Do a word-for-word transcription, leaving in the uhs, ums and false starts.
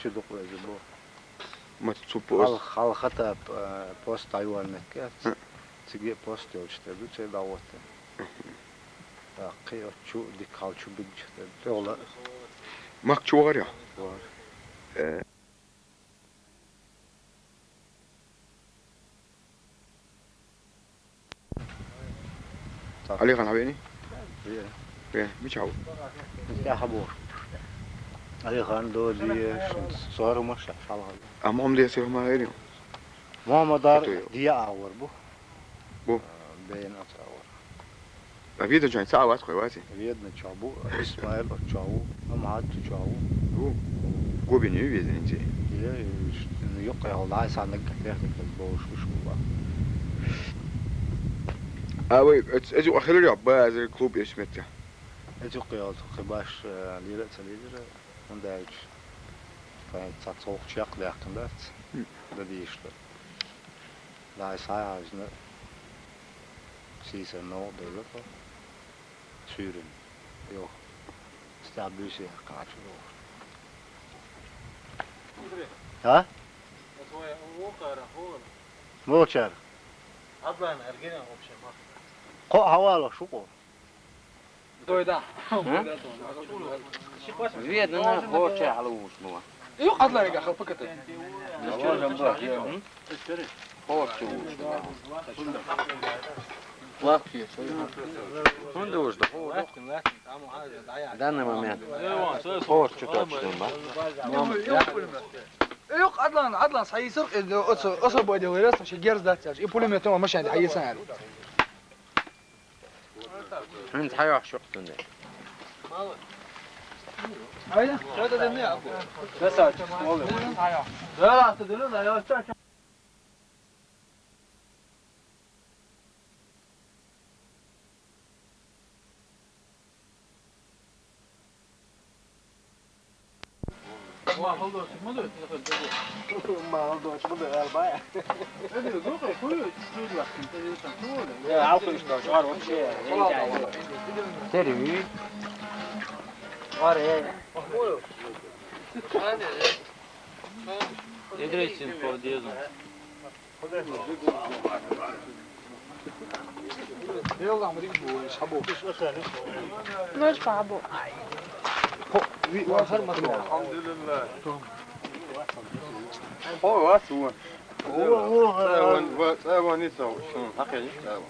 Чу дукха веза бу. Ма цу пост. Хьал-, хьалха тӀа, э, пост дӀайоагӀа меттиг яц. Хм. Цига пост йолчу тӀе ду, цӀе дӀагӀоттина. Мгм. ТӀаккха оцу чу, дика хьал чу бигча тӀе ду. ТӀехула. Мах чу вахара? Вахара. Э. Алихан хьан веъний? Веъна. Веъна. Мичахь ву? ТӀаьхьа бу. Алихан, Доди, шун цара хӀума ша, шалха. А Мухаммад Ясир хӀума гӀайр ю? Мухаммадар Ото ю. Диа агӀор бу. Бу. А, бейна оцу агӀор. А Веданчохь цхьа а вац кхой, ваций? Веданчохь бу, Исмаил оцу чохь ву, Амхьад оцу чохь ву. Ву. Гобин ю Веданчий? Е, юккъе хьал дай сан наггахь техника бовш уьш бу. А вай, эц-, эцу юкъа хилар йо, базар, клуб эш метта? Эцу юккъе хьал, кхин баш, э, лира а ца лира, хӀунда аьлча, тхайн цхьа цхьа чекх даьккхина дац. Хм. Дан дийш ду. Дай схьа а хьаьжна, сийсара новкъа девлла тхо. Суьйрана. Йо. Стаг буьйса яьккхина Ӏачу йохуш. А? Мочара? Кхо а хьавалош ву-кх. Веданан хӀорчехь хьалавуьйш ма ван. Юкъа Ӏадларига хала паката. ХӀорчу вуьйш ма ван. ХӀунда вуьйш ду? Данный момент. ХӀорчу точно ма. Юкъа Ӏадлан, Ӏадлан схьайийсар, э, оцу, освободил вирас, ши герз дац аьлча. И пулемёт ма машен схьайийсан аьлла. ХӀинца хьайохьуш ю-кх цуьнан. Красавчик, молодец. Сери. Эдрейсин подъездом. Ночь пабу. Алхьамдулиллах. Хьо вац ву? ЦӀа ван, ва-, цӀа ван ницкъ ву. Хм, хьакхин ницкъ ву.